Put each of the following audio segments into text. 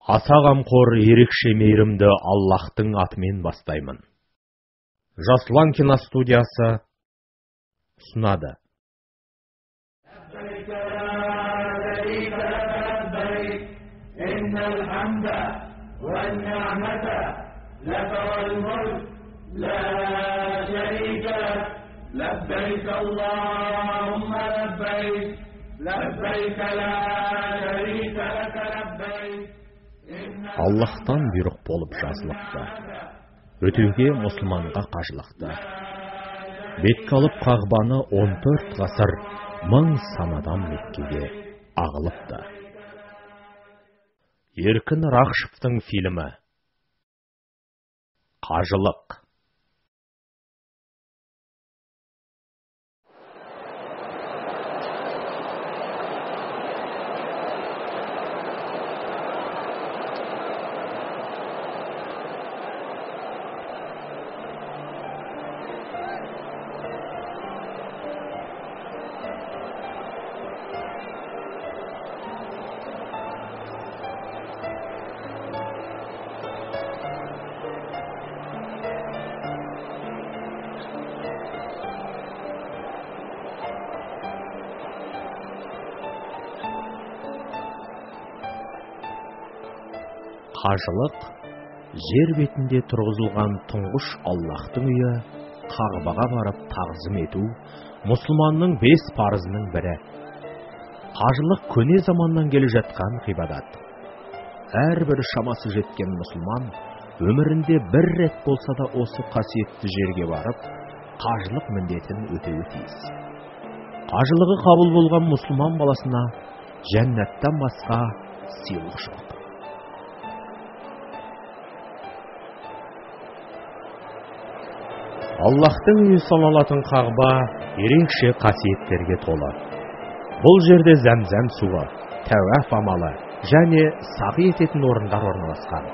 Аса қамқор, ерекше мейірімді Аллахтың атымен бастаймын. Жасұлан киностудиясы ұсынады. لبيك اللهم لبيك لبيك لا شريك لك لبيك. Аллахтан бұйрық болып жазылыпты, өтеуге мұсылманға қажылықты. Бетке алып Қағбаны 14 ғасыр мың санадан Меккеге ағылыпты. Еркін Рақышевтың фильмі Қажылық. Қажылық жер бетінде тұрғызылған тұңғыш Аллахтың үйі Қағбаға барып тағзым ету мұсылманның 5 парызының бірі. Қажылық көне заманнан келе жатқан ғибадат. Әрбір шамасы жеткен мұсылман өмірінде бір рет болса да осы қасиетті жерге барып, қажылық міндетін өтеуі тиіс. Қажылығы қабыл болған мұсылман баласына жәннаттан басқа сыйлық жоқ. Аллахтың үйі саналатын Қағба ерекше қасиеттерге толы. Бұл жерде зәмзәм суы, тәуаф амалы және сағи ететін орындар орналасқан.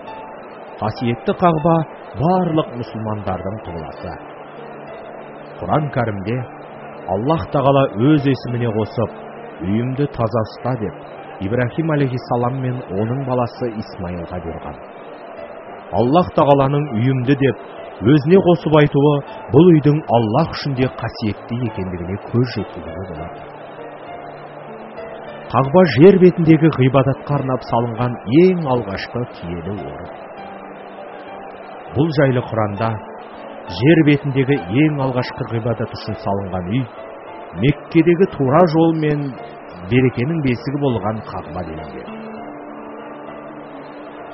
Қасиетті Қағба барлық мұсылмандардың құбыласы. Құран кәрімде Аллах тағала өз есіміне қосып, үйімді таза ұста деп Ибрахим алейхиссалам мен оның баласы Исмаилға бұйырған. Аллах тағаланың үйімді деп өзіне қосып айтуы бұл үйдің Аллах үшін де қасиетті екендігіне көз жеткізуге болады. Қағба жер бетіндегі ғибадатқа арнап салынған ең алғашқы киелі орын. Бұл жайлы Құранда жер бетіндегі ең алғашқы ғибадат үшін салынған үй Меккедегі тура жол мен берекенің бесігі болған Қағба делінген.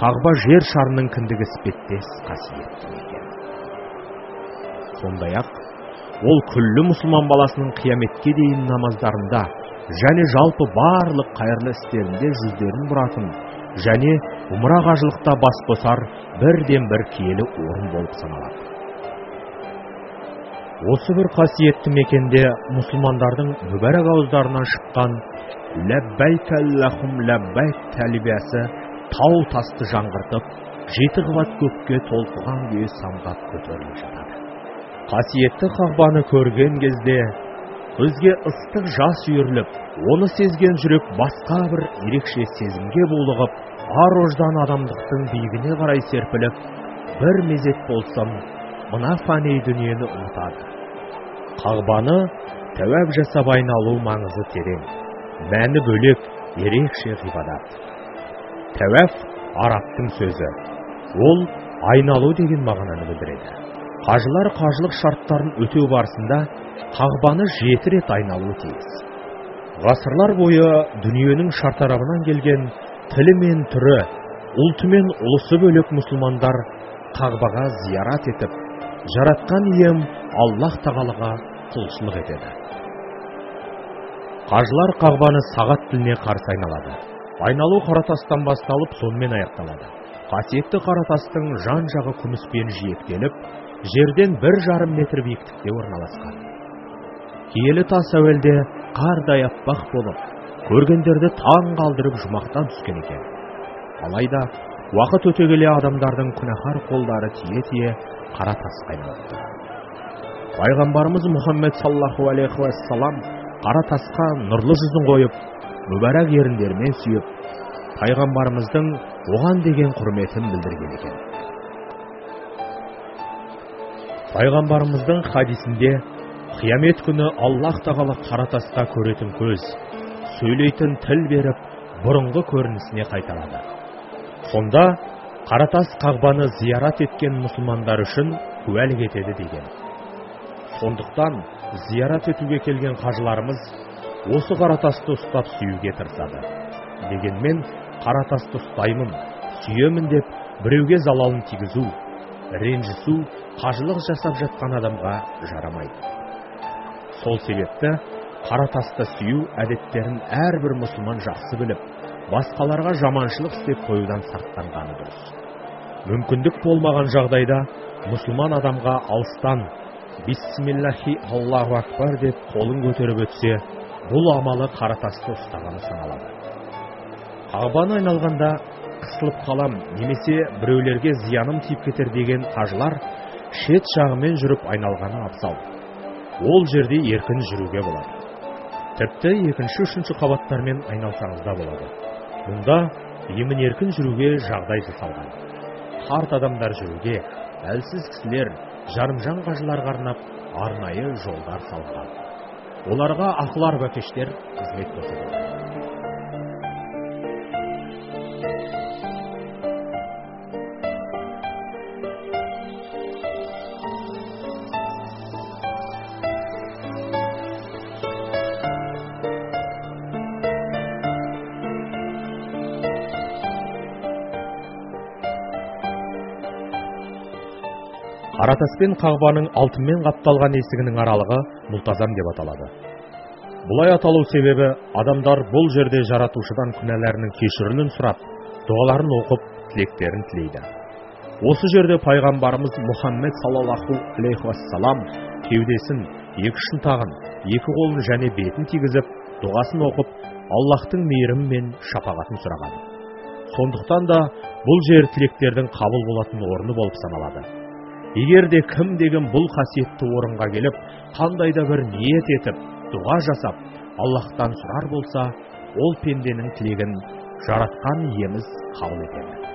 Қағба жер шарының кіндігі іспеттес қасиетті мекен. Сондай-ақ, ол күллі мұсылман баласының қияметке дейін намаздарында және жалпы барлық қайырлы істерінде жүздерін бұратын және умра қажылықта бас қосар бірден бір киелі орын болып саналады. Осы бір қасиетті мекенде мұсылмандардың мүбәрак ауыздарынан шыққан «Ләббәйк аллахум ләббәйк» тәлбиясы тау тасты жаңғыртып, жеті қабат көкке толқыған күйі самғап көтеріліп жатады. Қасиетті Қағбаны көрген кезде көзге ыстық жас үйіріліп, оны сезген жүрек басқа бір ерекше сезімге булығып, ар-ождан адамдықтың биігіне қарай серпіліп, бір мезет болсам, мына фәни дүниені ұмытады. Қағбаны тәуәп жасап айналу маңызы терең, мәні бөлек ерекше ғибадат. Тәуәф арабтың сөзі, ол айналу деген мағынаны білдіреді. Қажылар қажылық шарттарын өтеу барысында Қағбаны 7 рет айналуы тиіс. Ғасырлар бойы дүниенің шартарабынан келген тілі мен түрі, ұлты мен ұлысы бөлек мұсылмандар Қағбаға зиярат етіп, жаратқан ием Аллах тағалаға құлшылық етеді. Қажылар Қағбаны сағат тіліне қарсы айналады. Айналу қара тастан басталып, сонымен аяқталады. Қасиетті қара тастың жан-жағы күміспен жиектеліп, жерден 1,5 метр биіктікте орналасқан. Киелі тас әуелде қардай аппақ болып, көргендерді таң қалдырып жұмақтан түскен екен. Алайда уақыт өте келе адамдардың күнәһар қолдары тие-тие қара тасқа айналыпты. Пайғамбарымыз Мұхаммед саллаллаху алейхи уассалам қара тасқа нұрлы жүзін қойып, мүбәрак еріндерімен сүйіп, пайғамбарымыздың оған деген құрметін білдірген екен. Пайғамбарымыздың хадисінде қиямет күні Аллах тағала қара тасқа көретін көз, сөйлейтін тіл беріп, бұрынғы көрінісіне қайтарады. Сонда қара тас Қағбаны зиярат еткен мұсылмандар үшін куәлік етеді деген. Сондықтан зиярат етуге келген қажыларымыз осы қара тасты ұстап сүюге тырысады. Дегенмен қара тасты ұстаймын, сүйемін деп біреуге залалын тигізу, ренжісу қажылық жасап жатқан адамға жарамайды. Сол себепті қара тасты сүю әдеттерін әрбір мұсылман жақсы біліп, басқаларға жаманшылық істеп қоюдан сақтанғаны дұрыс. Мүмкіндік болмаған жағдайда мұсылман адамға алыстан «Бисмиллахи Аллаху акбар» деп қолын көтеріп өтсе, бұл амалы қара тасты ұстағаны саналады. Қағбаны айналғанда қысылып қалам немесе біреулерге зияным тиіп кетер деген қажылар шет жағымен жүріп айналғаны абзал. Ол жерде еркін жүруге болады. Тіпті екінші, үшінші қабаттармен айналсаңыз да болады. Мұнда емін еркін жүруге жағдай жасалған. Қарт адамдар жүруге, әлсіз кісілер, жарымжан қажыларға арнап арнайы жолдар салынған. Оларға ақыл арбакештер қызмет көрсетеді. Қара тас пен Қағбаның алтынмен қапталған есігінің аралығы Мултазам деп аталады. Бұлай аталу себебі адамдар бұл жерде жаратушыдан күнәларының кешірілуін сұрап, дұғаларын оқып, тілектерін тілейді. Осы жерде пайғамбарымыз Мұхаммед саллаллаху алейхи уассалам кеудесін, екі шынтағын, екі қолын және бетін тигізіп, дұғасын оқып, Аллахтың мейірімі мен шапағатын сұраған. Сондықтан да бұл жер тілектердің қабыл болатын орны болып саналады. Егер де кім деген бұл қасиетті орынға келіп, қандай да бір ниет етіп, дұға жасап, Аллахтан сұрар болса, ол пенденің тілегін жаратқан иеміз қабыл етеді.